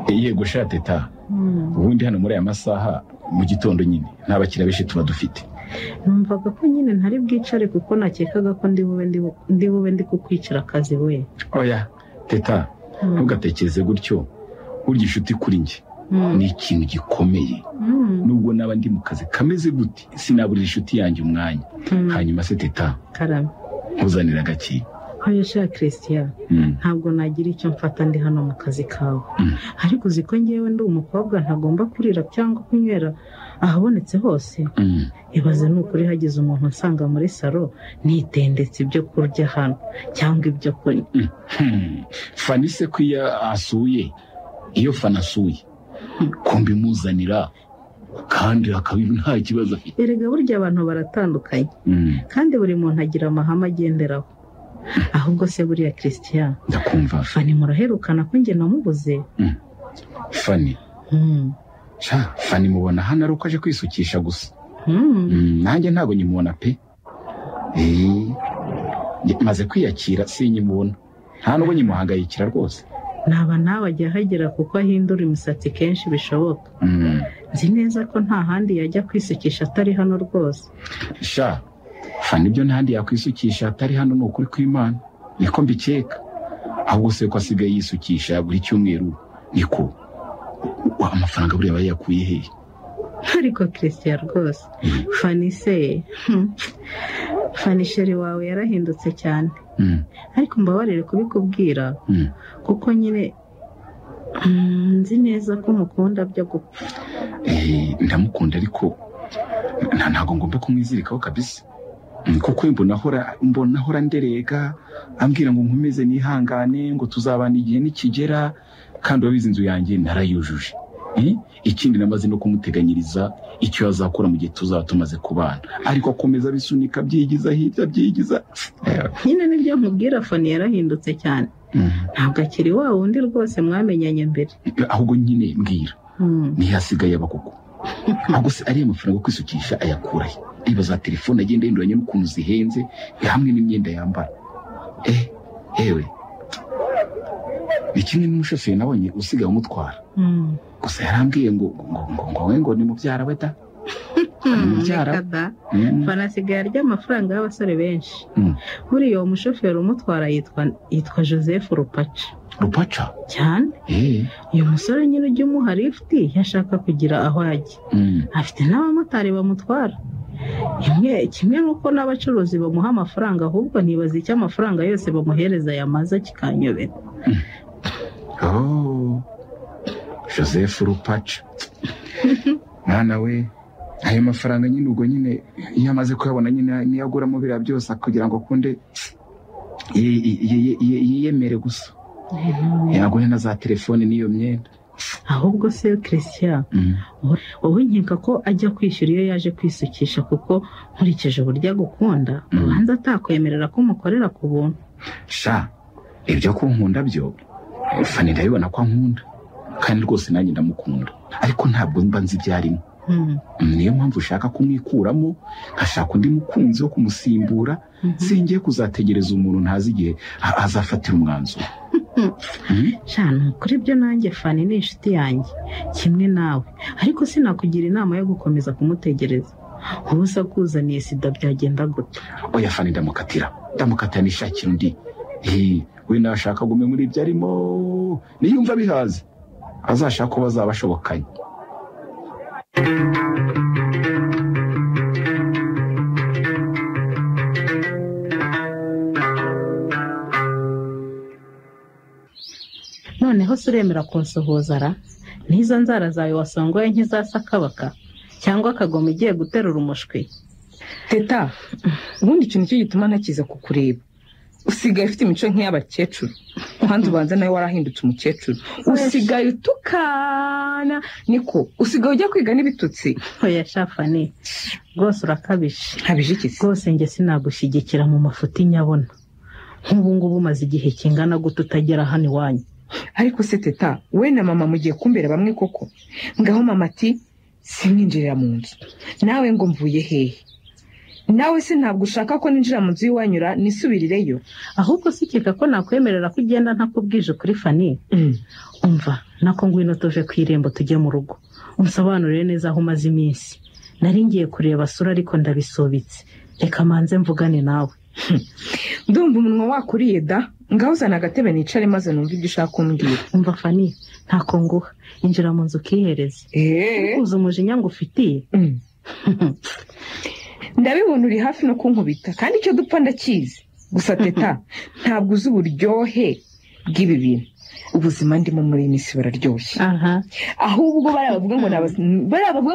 Yego sha teta. Ubundi hano muri aya masaha mu gitondo nyine nta bakiriya benshi tuba dufite. Numvaga ko nyine ntari bwicare kuko nakekaga ko ndi bube ndi kukwicira akazi we. Oya teta, ntugatekereze gutyo. Burya inshuti kuri njye ni ikintu gikomeye. Nubwo naba ndi mu kazi kameze gute sinaburira inshuti yanjye umwanya. Hanyuma se teta, karame nkuzanira agaki. Oya sha Christian, ntabwo nagira icyo mfata ndi hano mu kazi kawe. Ariko uzi ko ngewe ndi umukobwa ntagomba kurira cyangwa kunywera ahabonetse hose. Ibaze ni ukuri hagize umuntu nsanga muri salo nitendetse ibyo kurya hano cyangwa ibyo kunywa. Fani se ko iyo asuye, iyo Fani asuye ko mbimuzanira kandi akaba nta kibazo afite. Erega burya abantu baratandukanye kandi buri muntu agira amahame agenderaho. Ahubwo se buriya Christian, ndakumva. Fani muraherukana ko njye namubuze. Fani sha Fani mubona hano ari uko aje kwisukisha gusa. Nanjye ntago nyimubona pe. Maze kwiyakira sinyimubona. Nta nubwo nyimuhangayikira rwose. Naba nawe ajya ahagera kuko ahindura imisatsi kenshi bishoboka. Nzi neza ko nta handi yajya kwisukisha atari hano rwose. Sha Fani ibyo ntandi yakwisukisha atari hano ni ukuri kw'Imana niko mbikeka. Ahubwo se ko asigaye yisukisha buri cyumweru niko Amafaranga buriya aba yakuye hehe? Ariko Christian rwose Fanny se Fanny sheri wawe yarahindutse cyane. Ariko mbabarire kubikubwira kuko nyine nzi neza ko mukunda byo gupfa. Ndamukunda ariko ntabwo ngomba kumwizirikaho kabisa, kuko mbona ahora nderega ambwira ngo nkomeze nihangane ngo tuzabana igihe nikigera, kandi urabizi inzu yanjye narayujuje. Ikindi namaze no kumuteganyiriza icyo azakora mu gihe tuzaba tumaze kubana, ariko akomeza bisunika byigiza hirya byigiza. Nyine nibyo nkubwira, Fanny yarahindutse cyane. Ntabwo akiri wa wundi rwose mwamenyanye mbere. Ahubwo nyine mbwira ntihasigaye aba koko. Ahubwo se ariya mafaranga yo kwisukisha ayakurahe? Niba za telefone agenda yinduranye n'ukuntu zihenze hamwe n'imyenda yambara. Ewe ni kimwe n'umushoferi nabonye usigaye umutwara. Gusa yarambwiye ngo ngo ngo ngo ngo ni mubyara we da. Mubyara. Fanny asigaye arya amafaranga y'abasore benshi. Buriya uwo mushoferi umutwara yitwa Joseph Rupaca. Rupaca? Cyane. Uyu musore nyine ujya umuha lifuti yashaka kugira aho ajya. Afite n'abamotari bamutwara. Kimwe nuko n'abacuruzi bamuha amafaranga, ahubwo ntibaza icyo amafaranga yose bamuhereza yamaze kikanyobera. Oh, Joseph Rupaca. Mwana we, ayo mafaranga nyine ubwo nyine iyo amaze kuyabona nyine niyo aguramo biriya byose kugira ngo akunde yiyemere gusa. Yagure na za telefone n'iyo myenda. Ahubwo se Christian, wowe nkeka ko ajya kwishyura iyo yaje kwisukisha, kuko nkurikije uburyo agukunda ubanza atakwemerera ko umukorera ku buntu. Sha, ibyo kunkunda byo Fanny ndabibona ko ankunda, kandi rwose nanjye ndamukunda, ariko ntabwo mba nzi ibyo arimo. Niyo mpamvu ushaka kumwikuramo nkashaka undi mukunzi wo kumusimbura. Singiye kuzategereza umuntu ntazi igihe azafatira umwanzuro. Shana, kuri ibyo nanjye Fanny ni inshuti yanjye kimwe nawe, ariko sinakugira inama yo gukomeza kumutegereza. Ubu se akuzaniye sida byagenda gute? Oya Fanny, ndamukatira nishakira undi. We nashaka gume muri ibyo arimo, niyumva bihaze azashaka ko bazaba bashobokanye. Noneho se uremera kunsuhuza ra? N'izo nzara zawe wasongoye nk'izasakabaka cyangwa akagoma igiye guterura umushwi. Teta, ubundi ikintu cyo gituma ntakiza kukureba, usigaye ufite imico nk'iy'abakecuru. Kandi ubanza nawe warahindutse umukecuru, usigaye utukana. Niko usigaye ujya kwiga n'ibitutsi. Oya sha Fanny, rwose urakabije. Nkabije iki se? Rwose njye sinagushyigikira mu mafuti nyabona. Nk'ubu ngubu umaze igihe kingana gute utagera hano iwanyu? Ariko se Teta, we na mama mugiye kumbera bamwe koko? Ngaho mama ati simwinjirira mu nzu, nawe ngo mvuye hehe? Nawe se ntabwo ushaka ko ninjira mu nzu y'iwanyura nisubirireyo? Ahubwo sikeka ko nakwemerera ko ugenda ntakubwije kuri Fanny. Umva, nako ngwino tuve ku irembo tujye mu rugo, unsobanurire neza aho umaze iminsi. Nari ngiye kureba sura ariko ndabisubitse, reka manze mvugane nawe. Ndumva umunwa wakuriye da. Ngaho uzana agatebe nicare maze numva ibyo ushaka kumbwira. Umva Fanny, ntako nguha, injira mu nzu ukihereze. Uzi umujinya ngufitiye? Ndabibona uri hafi no kunkubita, kandi icyo dupfa ndakizi. Gusa Teta, ntabwo uzi uburyohe bw'ibi bintu. Ubuzima ndimo muri iyi minsi buraryoshye. Ahubwo bariya bavuga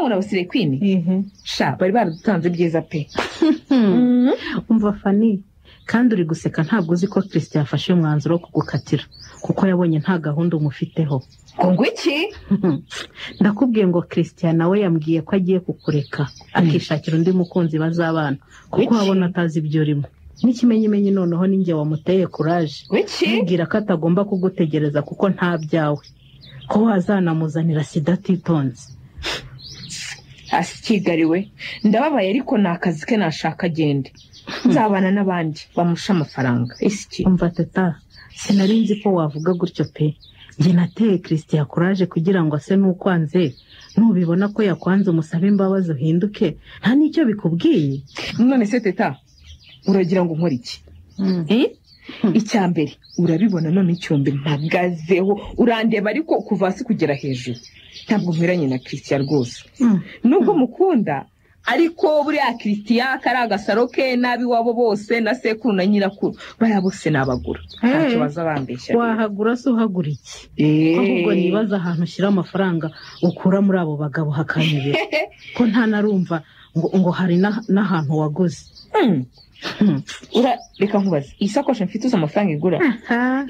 ngo nabasire kwini, sha bari baradutanze byiza pe. Umva Fanny, kandi uri guseka ntabwo uzi ko Christian yafashe umwanzuro wo kugukatira, kuko yabonye nta gahunda umufiteho. Ngo iki? Ndakubwiye ngo Christian nawe yambwiye ko agiye kukureka akishakira undi mukunzi bazabana, kuko abona atazi ibyo urimo. N'ikimenyimenyi noneho ninjye wamuteye courage, mubwira ko atagomba kugutegereza kuko nta byawe, ko wazanamuzanira sida atitonze. Asikigariwe, ndababaye ariko ni akazi ke nashaka agende. Nzabana n'abandi bamusha amafaranga. Isiki. Umva Teta, sinari nzi ko wavuga gutyo pe. Njye nateye Christian courage kugira ngo ase n'ukwanze, nubibona ko yakwanze umusabe imbabazi uhinduke, nta n'icyo bikubwiye. None se Teta, uragira ngo nkore iki? Icya mbere urabibona none icyombe mpagazeho, urandeba ariko kuva hasi kugera hejuru ntabwo nkwiranye na Christian rwose. Nubwo mukunda ariko buriya Christian kari agasaro ke n'abi wabo bose na sekuru na nyirakuru bariya bose nabagura, ntacyo baza bambeshya. Wahagura se uhagura iki? Ahubwo nibaza ahantu ushyira amafaranga ukura muri abo bagabo hakanyobera, ko nta narumva ngo hari n'ahantu waguze. Reka nkubaze, iyi sakoshi mfite uzi amafaranga igura?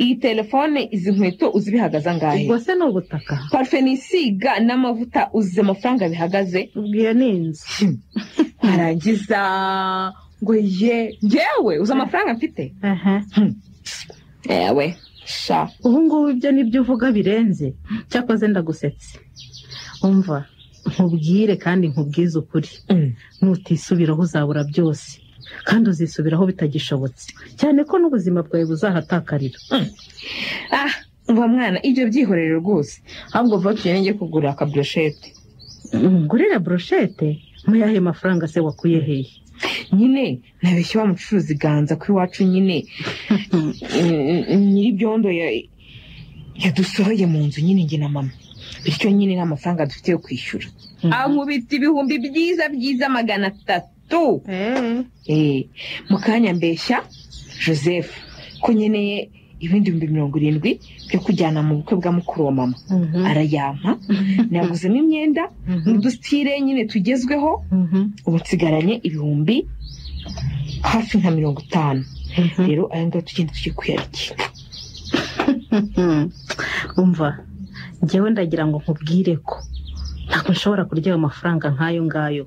Iyi telefone, izi nkweto uzi bihagaze angahe? Ubwo se ni ubutaka? Parufe nisiga n'amavuta uzi amafaranga bihagaze? Ubwo iyo ni inzu. Arangiza ngo ye ngewe uzi amafaranga mfite? Ewe sha, ubu ngubu ibyo nibyo uvuga birenze. Cyakoze ndagusetse. Umva nkubwire kandi nkubwize ukuri, nutisubiraho uzabura byose, kandi uzisubiraho bitagishobotse, cyane ko n'ubuzima bwawe buzahatakarira. Umva mwana, ibyo byihorere rwose. Ahubwo vuba tugende njye kugura aka brochette. Ngurira brochette? Muyahe mafaranga se wakuye hehe? Nyine nabeshye wa mucuruzi Ganza ko iwacu nyine nyir'ibyondo yadusohoye mu nzu nyine njye na mama, bityo nyine nta mafaranga dufite yo kwishyura. Ankubita ibihumbi byiza byiza 300. Mu kanya mbeshya Joseph ko nkeneye ibindi 70,000 byo kujyana mu bukwe bwa mukuru wa mama, arayampa. Naguzemo imyenda n'udusitire nyine tugezweho. Ubu nsigaranye ibihumbi hafi nka 50. Rero aya ngayo tugenda tujye kuyarikira. Umva njyewe ndagira ngo nkubwire ko ntabwo nshobora kurya ayo mafaranga nk'ayo ngayo.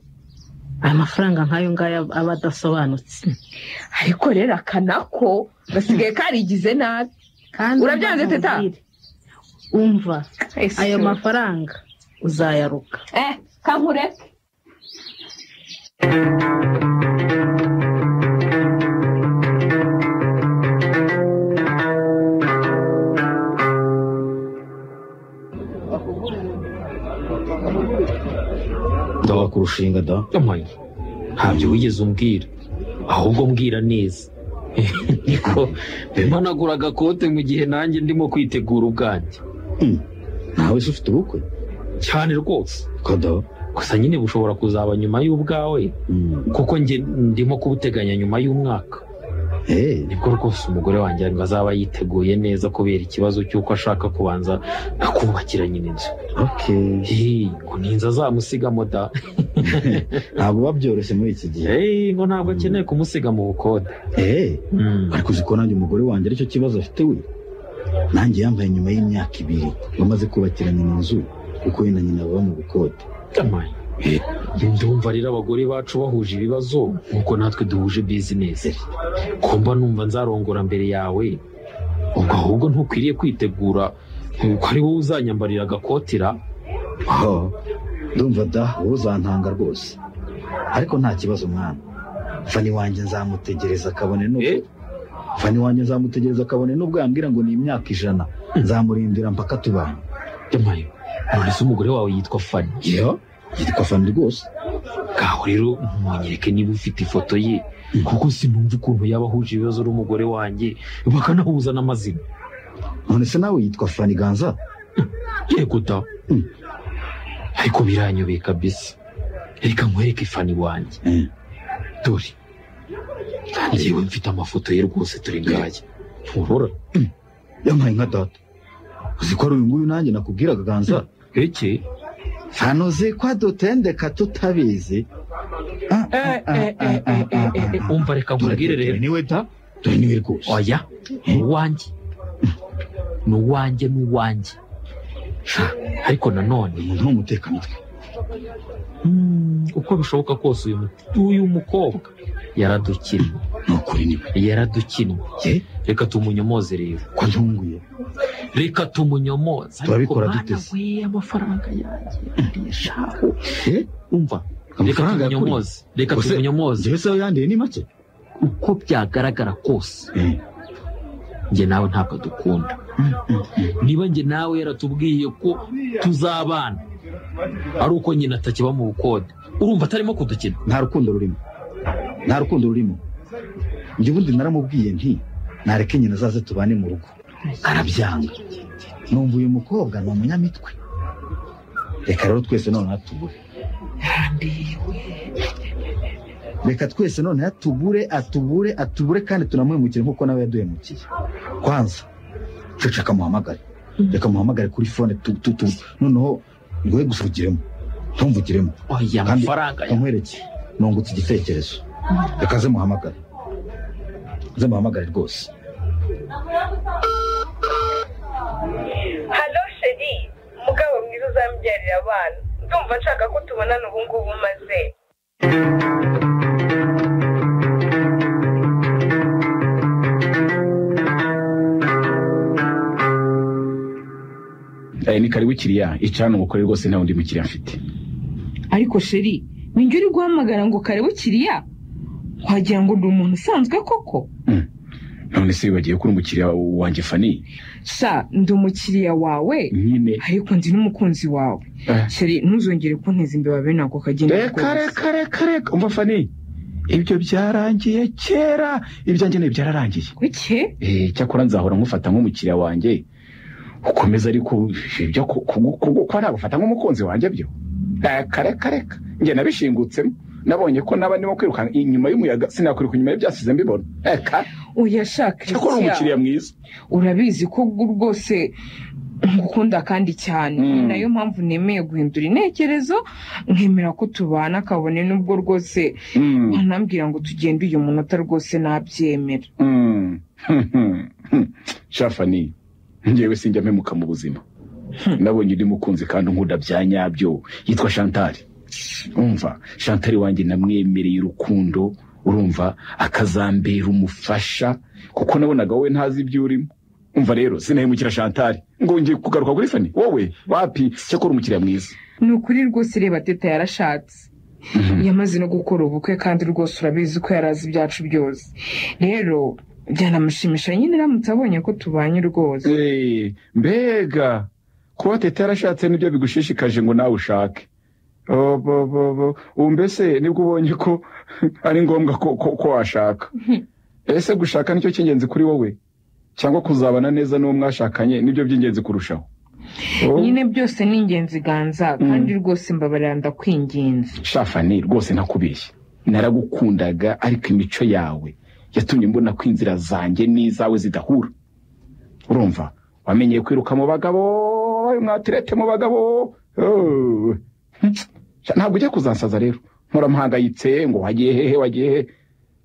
Aya mafaranga nk'ayo ngayo aba adasobanutse. Ariko rero akanako gasigaye karigize nabi. Urabyanze teta? Umva ayo mafaranga uzayaruka. Kankureke. Ndawa kurushinga da. Ntabyo wigeze umbwira, ahubwo mbwira neza. Niko mpanagura agakote mu gihe nanjye ndimo kwitegura ubwanjye. Nawe se ufite ubukwe? Cyane rwose. Koda gusa nyine bushobora kuzaba nyuma y'ubwawe, kuko njye ndimo kubuteganya nyuma y'umwaka. Nibwo rwose umugore wanjye ngo azaba yiteguye neza kubera ikibazo cy'uko ashaka kubanza akubakira nyine inzu. Ngo ni inzu azamusigamo da. Ntabwo biba byoroshye muri iki gihe. Ngo ntabwo akeneye kumusiga mu bukode. Ariko uzi ko nanjye umugore wanjye aricyo kibazo afite we. Nanjye yambaye nyuma y'imyaka 2 bamaze kubakira nyina inzu, kuko we na nyina baba mu bukode. Ndumva rero abagore bacu bahuje ibibazo nkuko natwe duhuje business. Kumba numva nzarongora mbere yawe, ubwo ahubwo ntukwiriye kwitegura ko ari wowe uzanyambarira agakotira. Ndumva da wowe uzantanga rwose, ariko nta kibazo mwana. Fani wanjye nzamutegereza kabone n'ubwo Fani wanjye nzamutegereza kabone n'ubwo yambwira ngo ni imyaka 100, nzamurindira mpaka tubana. None se umugore wawe yitwa Fani? Yitwa Fani rwose. Ngaho rero ntunyereke niba ufite ifoto ye, kuko sinumva ukuntu yaba ahuje ibibazo n'umugore wanjye bakanahuza n'amazina. None se nawe yitwa Fani Ganza? Yego da. Ariko biranyobeye kabisa. Reka nkwereke Fani wanjye. Dore njyewe mfite amafoto ye rwose, turi ngaya. Nturora? Yampaye nka data. Uzi ko ari uyu nguyu nanjye nakubwiraga Ganza? Eke Fanoze kwa dutendeka tutabizi. Umva reka nkubwire rero. Niwe da? Dore niwe rwose. Oya, uwanjye. N'uwanjye n'uwanjye. Ariko nanone umuntu w'umutekamutwe. Uko bishoboka kose uyu mukobwa yaradukinnye. Nukuri niwe. Yaradukinnye. Reka tumunyomoze rero. Ko ntunguye. Reka tumunyomoze. Turabikora duteze. We amafaranga yanjye yashaho. Umva. Reka tumunyomoze. Reka tumunyomoze. Njyewe se yandiye ni make? Uko byagaragara kose. Njye nawe ntabwo dukunda. Niba njye nawe yaratubwiye ko tuzabana ari uko nyina atakiba mu bukode, urumva atarimo kudukina. Nta rukundo rurimo. Nta rukundo rurimo. Njye ubundi naramubwiye nti Nareke nyina azaze tubane mu rugo, arabyanga. Numva uyu mukobwa ni umunyamitwe. Reka rero twese noneho tubure, reka twese noneho atubure atubure atubure, kandi tunamuhemukire nk'uko nawe yaduhemukiye. Kwanza ceceka muhamagare, reka muhamagare kuri fone tu noneho ngoye gusugiremo, ntumvugiremo. Oya, amafaranga ya nkwereke, nungutse igitekerezo. Reka ze muhamagare, ze muhamagare rwose. Halo sheri, mugabo mwiza uzambyarira abana, ndumva nshaka ko tubonana ubu ngubu maze. Ni karibu kiriya, icana umukore rwose, nta wundi mukiriya mfite. Ariko sheri, ninjye uri guhamagara ngo karibu kiriya, wagira ngo ndi umuntu usanzwe koko? None se wibagiwe ko uri umukiriya wanjye Fani? Sha, ndi umukiriya wawe nyine, ariko ndi n'umukunzi wawe. Sheri, ntuzongere kunteza imbeba bene ako kageni. Reka reka reka reka, umva Fani, ibyo byarangiye kera, ibyanjye ni byararangiye. Kuki? Cyakora nzahora nkufata nk'umukiriya wanjye ukomeza, ariko ibyo kuba nagufata nk'umukunzi wanjye byo reka reka reka, njye nabishingutsemo, nabonye ko naba ndimo kwiruka inyuma y'umuyaga, sinakwiruka inyuma y'ibyasize mbibona. Reka oya shaka, cyakora umukiriya mwiza, urabizi ko rwose ngukunda kandi cyane. Ni nayo mpamvu nemeye guhindura intekerezo, nkemera ko tubana kabone nubwo rwose wanambwira ngo tugende uyu munota, rwose nabyemera. Shafani, njyewe sinjya mpemuka mu buzima. Nabonye undi mukunzi kandi unkunda bya nyabyo, yitwa Chantal. Umva, Chantal wanjye namwemereye urukundo, urumva akazambera umufasha, kuko nabonaga wowe ntazi ibyo urimo. Umva rero sinahemukira Chantal ngo ngiye kugaruka kuri Fani, wowe wapi, cyakora umukiriya mwiza. Ni ukuri rwose, reba Teta yarashatse, yamaze no gukora ubukwe, kandi rwose urabizi ko yarazi ibyacu byose. Rero byanamushimisha nyine aramutse abonye ko tubanye rwose. Mbega kuba Teta yarashatse nibyo bigushishikaje ngo nawe ushake? Ubu mbese nibwo ubonye ko ari ngombwa ko washaka? Ese gushaka nicyo cy'ingenzi kuri wowe, cyangwa kuzabana neza n'uwo mwashakanye nibyo by'ingenzi kurushaho? Nyine byose ni ingenzi Ganza, kandi rwose mbabarira ndakwinginze. Shafani, rwose ntakubeshye, naragukundaga, ariko imico yawe yatumye mbona ko inzira zanjye n'izawe zidahura. Urumva wamenyeye kwiruka mu bagabo, mwatirete mu bagabo. Ntabwo ujya kuzansaza rero, mpora mpangayitse ngo wagiye hehe wagiye he,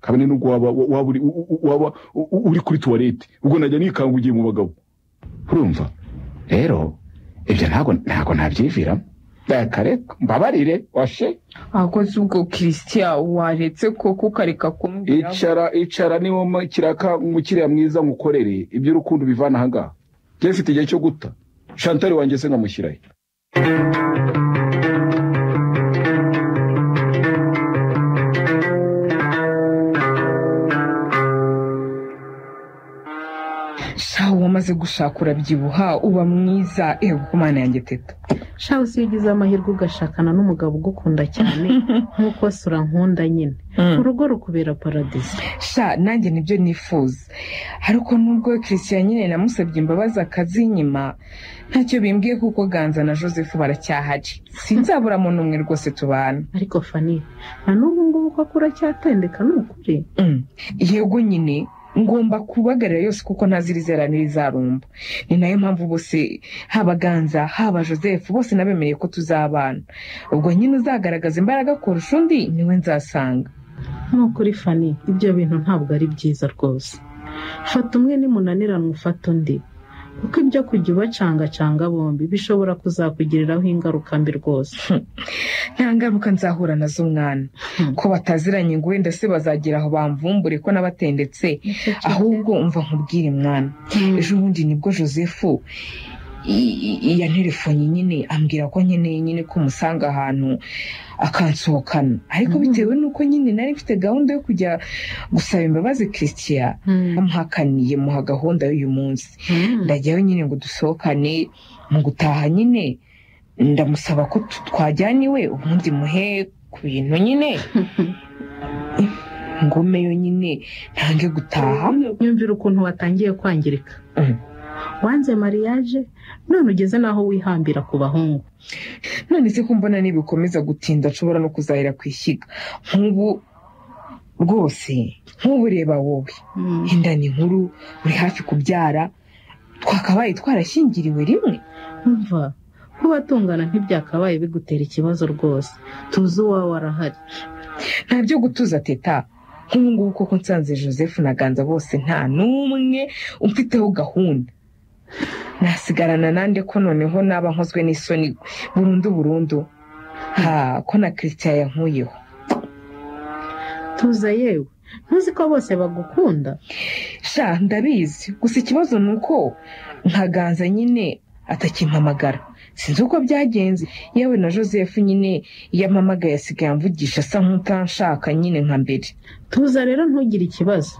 kabone nubwo waba uri kuri tuwarete, ubwo najya nikanga ugiye mu bagabo. Urumva rero ibyo ntabwo nabyiviramo. Reka mbabarire washe. Akoze ubwo Christian waretse koko ukareka kumbwira. Icara icara, niwo kiraka umukiriya mwiza ngukorere ibyo urukundo bivana aha ngaha. Njye mfite igihe cyo guta Chantal wanjye se nkamushyirayo. Shahu wamaze gushaka urabyibuha uba mwiza, ego ku Mana yanjye Teta. Shahu si ugize amahirwe ugashakana n'umugabo ugukunda cyane nk'uko sura nkunda nyine, urugo rukubera paradiso. Sha nanjye nibyo nifuza, ariko nubwo Christian nyine namusabye imbabazi akazinyima, ntacyo bimbwiye kuko Ganza na Joseph baracyahari, sinzabura muntu umwe rwose tubana. Ariko Fani, na n'ubu ngubu ko uracyatendeka ni ukuri? Yego nyine ngomba kubagarira yose kuko ntazirizera n'irizarumba. Ni nayo mpamvu bose haba Ganza haba Joseph bose nabemereye ko tuzabana. Ubwo nyine uzagaragaza imbaraga kurusha undi niwe nzasanga. Nukuri Fani, ibyo bintu ntabwo ari byiza rwose. Fata umwe nimunaniranwa ufata undi, kuko ibyo kujya ubacangacanga bombi bishobora kuzakugiriraho ingaruka mbi rwose. Nta ngaruka nzahura nazo mwana, ko bataziranye ngo wenda se bazagera aho bamvumbure ko nabatendetse. Ahubwo umva nkubwire mwana, ejo bundi nibwo Joseph yantelefone nyine ambwira ko nkeneye nyine ko musanga ahantu akansohokana, ariko bitewe n'uko nyine nari mfite gahunda yo kujya gusaba imbabazi Christian, amuhakaniye muha gahunda y'uyu munsi. Ndajyayo nyine ngo dusohokane, mu gutaha nyine ndamusaba ko twajyana iwe, ubundi muhe ku bintu nyine. Ngumeyo nyine ntange gutaha. Nyumvira ukuntu watangiye kwangirika. Wanze mariage none ugeze naho wihambira ku bahungu. None se ko mbona nibikomeza gutinda nshobora no kuzahera ku ishyiga. Nk'ubu rwose, nk'ubu reba wowe. Inda ni nkuru, uri hafi kubyara, twakabaye twarashyingiriwe rimwe. Umva, kuba tungana ntibyakabaye bigutera ikibazo rwose. Tuzi uwawe arahari. Nta byo gutuza Teta. Nk'ubu ngubu koko nsanze Joseph na Ganza bose nta n'umwe umfiteho gahunda. Nasigarana nande ko noneho naba nkozwe n'isoni burundu burundu. Ha, ko na Christian yankuyeho. Tuza yewe, ntuzi ko bose bagukunda? Sha, ndabizi. Gusa ikibazo ni uko nka Ganza nyine atakimpamagara. Sinzi uko byagenze. Yewe na Joseph nyine yampamagaye asigaye amvugisha asa nk'utanshaka nyine nka mbere. Tuza rero ntugire ikibazo.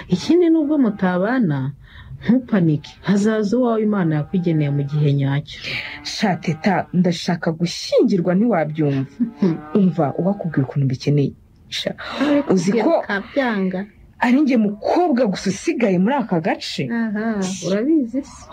Ikindi nubwo mutabana ntupanike, hazaza uwawe Imana yakugeneye mu gihe nyacyo. Sha Teta, ndashaka gushyingirwa ntiwabyumva. Umva uwakubwira ukuntu mbikeneye. Sha, uzi ko kabyanga ari njye mukobwa gusa usigaye muri aka gace. Aha, urabizi se.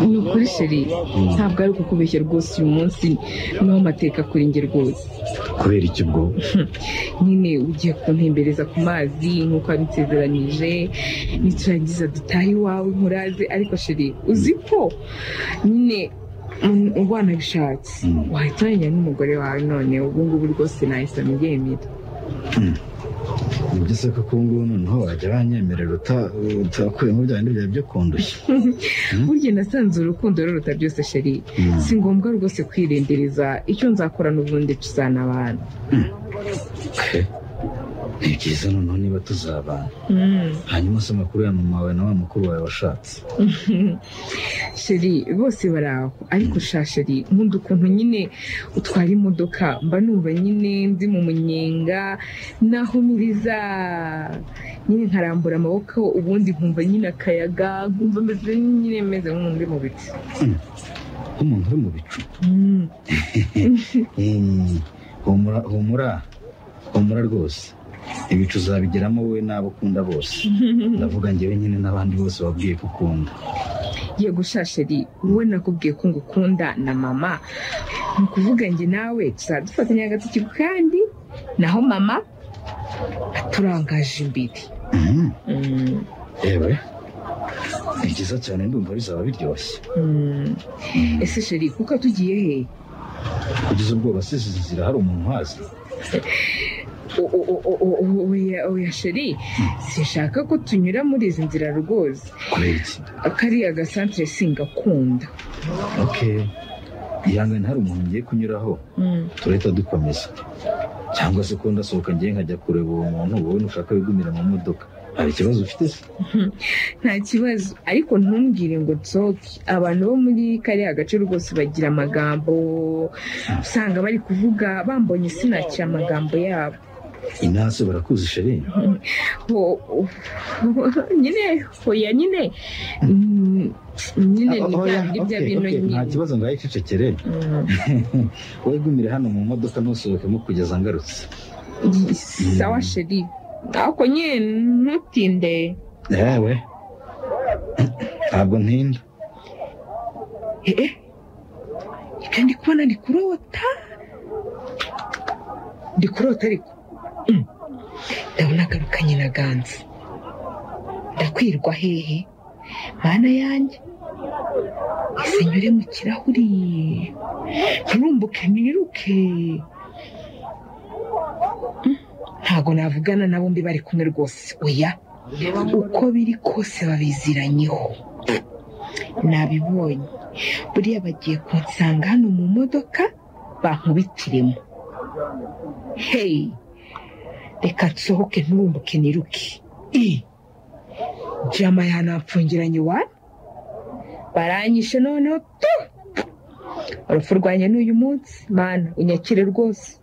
Ni ukuri sheri, ntabwo ari kukubeshya rwose, uyu munsi niho amateka kuri njye rwose. Kubera iki ubwo? Nyine ugiye kuntembereza ku mazi nk'uko wabinsezeranyije, niturangiza dutahe iwawe nkuraze. Ariko sheri, uzi ko nyine wanabishatse wahita umenya n'umugore wawe none ubu ngubu rwose nahise mbyemera. Nibyo se koko ubu ngubu noneho wajya banyemerera utakuyemo bya bindi byawe byo kundushya? Burya nasanze urukundo ruruta byose sheri. Si ngombwa rwose kwirendereza, icyo nzakora n'ubundi tuzanabana. Ni byiza noneho niba tuzabana. Hanyuma se amakuru ya mama wawe na wa mukuru wawe washatse? Sheri bose bari aho, ariko sha sheri nkunda ukuntu nyine utwara imodoka, mba numva nyine ndi mu munyenga nahumiriza nyine nkarambura amaboko, ubundi nkumva nyine akayaga, nkumva meze nyine meze nk'umuntu uri mu bicu. Nk'umuntu uri mu bicu? Humura humura humura rwose, ibicu uzabigeramo wowe n'abo ukunda bose. Ndavuga njyewe nyine n'abandi bose wabwiye ko ukunda. Yego sha sheri, wowe nakubwiye ko ngukunda na mama, ni ukuvuga njye nawe tuzadufatanya agatoki kandi naho mama aturangaje imbere. Yewe ni byiza cyane, ndumva bizaba biryoshye. Ese sheri kuko tugiye he? Kugeza ubwoba se zizira hari umuntu uhazi? Oya sheri, sinshaka ko tunyura muri izi nzira rwose. Kubera iki? Kariya gasantere singakunda. Okay, ihangane hari umuntu ngiye kunyuraho, turahita dukomeza. Cyangwa se ko ndasohoka ngiye nkajya kureba uwo muntu, wowe nushaka wigumira mu modoka. Hari ikibazo ufite se? Nta kibazo, ariko ntumbwire ngo nsohoke. Abantu bo muri kariya gace rwose bagira amagambo, usanga bari kuvuga bambonye sinakira amagambo yabo. Inase barakuzi sheri? Nyine hoya nyine nyine ni bya bindi bya bino nyine. Nta kibazo, ngaho icecekere. Wowe gumire hano mu modoka ntusohokemo kugeza ngarutse. Sawa sheri, ariko nyine ntutinde. Yewe ntabwo ntinda. Ibyo ndi kubona ndi kurota, ndi kurota ariko ndabona agarukanye na Ganza. Ndakwirwa hehe mana yanjye? Ese nyure mu kirahuri nturumbuke niruke? Ntago navugana na bombi bari kumwe rwose. Oya, uko biri kose babiziranyeho, nabibonye. Buriya bagiye kunsanga hano mu modoka bankubitiremo. Hey, reka nsohoke nturumbuke niruke. Jama yanapfungiranye iwanyu, baranyishe noneho tu. Urupfu rwanjye n'uyu munsi, mana unyakire rwose.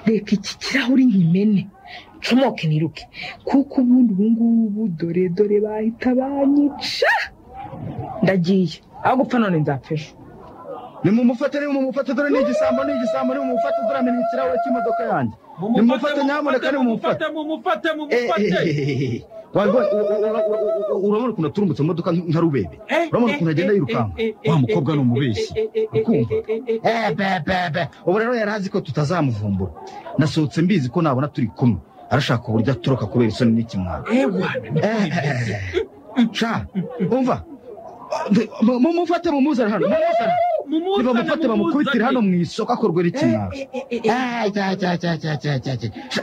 Reka iki kirahuri nkimene Ncomoke niruke kuko ubundi ubu ngubu dore dore bahita banyica. Ndagiye aho gupfa none nzapfa ejo. Nimumufate, nimumufate, dore ni igisambo, ni igisambo, nimumufate, dore amena ikirahure cy'imodoka yanjye. Nimumufate nyamuneka, nimumufate. Mumufate, mumufate. Urabona ukuntu aturumbutse mu modoka nka rubebe, urabona ukuntu agenda yirukanka. Wa mukobwa ni umubeshyi, ukumva bebe. Ubu rero yari azi ko tutazamuvumbura. Nasohotse mbizi ko nabona turi kumwe arashaka uburyo atoroka kubera isoni n'ikimwaro. Sha umva, mumufate, mumuzane hano, mumuzane. Nibamufate bamukubitire hano mu isoko akorwe n'ikimwaro.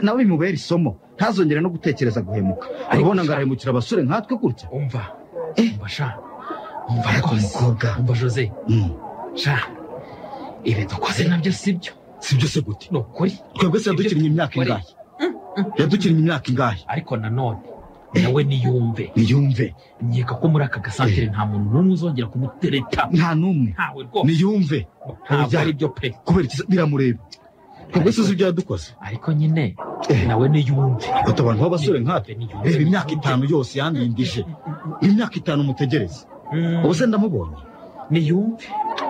Nawe bimubere isomo, ntazongere no gutekereza guhemuka. Urabona ngo arahemukira abasore nkatwe gutya. Umva, umva sha, umva rwose, umukobwa, umva Jose, sha, ibi dukoze nabyo sibyo. Sibyo se gute? Ni ukuri. Twebwe se yadukinnye imyaka ingahe? Yadukinnye imyaka ingahe? Ariko nanone nawe niyumve, niyumve. Nkeka ko muri aka gasantere nta muntu n'umwe uzongera kumutereta. Nta n'umwe. Ntawe rwose. Niyumve. Ntabwo ari byo pe. Kubera iki biramureba? Twebwe se ibyo yadukoze. Ariko nyine nawe niyumve. Ati abantu b'abasore nkatwe, reba imyaka 5 yose yandindije. Imyaka 5 mutegereze. Ubu se ndamubonye. Niyumve.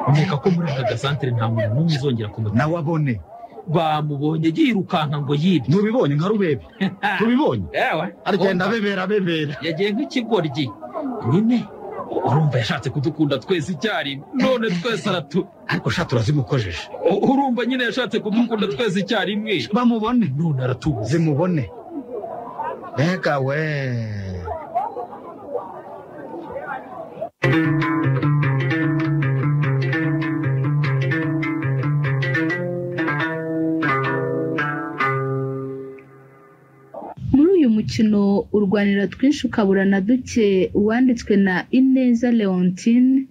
Nkeka ko muri aka gasantere nta muntu n'umwe uzongera kumutereta. Nawe abone. Bamubonye yirukanka ngo yibye. Ntubibonye nka rubebe? Ntubibonye? Ewe. Aragenda abebera abebera. Yagiye nk'ikigoryi. Nyine urumva yashatse kudukunda twese icyarimwe, none twese aratu. Ariko sha turazimukojeje. Urumva nyine yashatse kudukunda twese icyarimwe. Bamubone. None aratubuze. Zimubone. Mbega we. Mukino urwanira twinshi ukabura na duke, wanditswe na Ineza Leontine.